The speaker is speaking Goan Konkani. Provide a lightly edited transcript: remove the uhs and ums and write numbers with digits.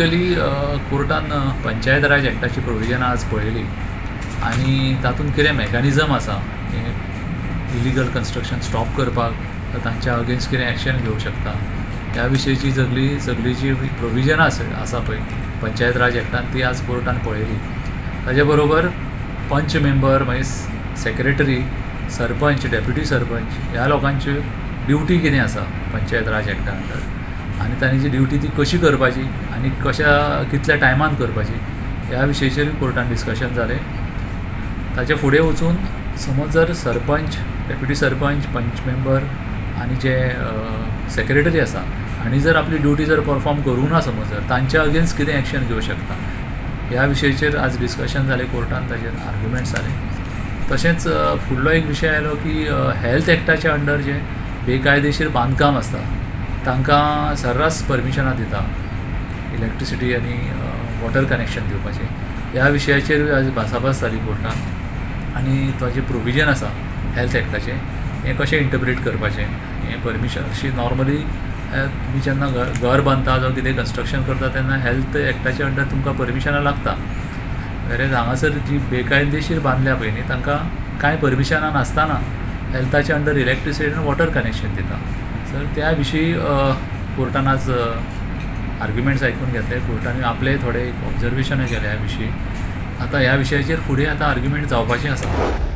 बेसिकली कोर्टान पंचायत राज एक्टाची प्रोविजनां आज पळयली आनी तातूंत कितें मॅकॅनिजम आसा इलिगल कन्स्ट्रक्शन स्टॉप करपाक, तांच्या अगेन्स्ट कितें एक्शन घेवंक शकता ह्या विशयची सगळी सगळी जी प्रोविजनां आसा पळय पंचायत राज एक्टान ती आज कोर्टान पळयली. ताजे बरोबर पंच मेंबर, मागीर सेक्रेटरी, सरपंच, डेप्युटी सरपंच ह्या लोकांच्यो ड्युटी कितें आसा पंचायत राज एक्टा अंडर आनी तांणी जी ड्युटी ती कशी करपाची आनी कशा कितल्या टायमान करपाची ह्या विशयचेरूय कोर्टान डिस्कशन जालें. ताचे फुडें वचून समज जर सरपंच, डेप्युटी सरपंच, पंच मेंबर आनी जे सेक्रेटरी आसा आनी जर आपली ड्युटी जर परफॉर्म करूंक ना समज जर तांच्या अगेन्स्ट कितें एक्शन घेवंक शकता ह्या विशयचेर आज डिस्कशन जालें कोर्टान, ताजेर आर्ग्युमेंट्स जाले. तशेंच फुडलो एक विशय आयलो की हेल्थ एक्टाच्या अंडर जे बेकायदेशीर बांदकाम आसता तांकां सर्रास परमिशनां दिता इलेक्ट्रिसिटी आनी वॉटर कनेक्शन दिवपाचें. ह्या विशयाचेरूय आज भासाभास जाली कोर्टान आनी तो जें प्रोविजन आसा हेल्थ एक्टाचें हें कशें इंटरप्रीट करपाचें, हें परमिशन अशी नॉर्मली तुमी जेन्ना घर बांदता जावं कितें कन्स्ट्रक्शन करता तेन्ना हेल्थ एक्टाच्या अंडर तुमकां परमिशनां लागता. वेरेज हांगासर जी बेकायदेशीर बांदल्या पळय न्ही तांकां कांय परमिशनां नासतना हेल्थाच्या अंडर इलेक्ट्रिसिटी आनी वॉटर कनेक्शन दिता. सर त्या विशीं कोर्टान आज आर्ग्युमेंट्स आयकून घेतले. कोर्टान आपले थोडे ऑब्जर्वेशनूय केले ह्या विशीं. आतां ह्या विशयाचेर फुडें आतां आर्ग्युमेंट जावपाचें आसा.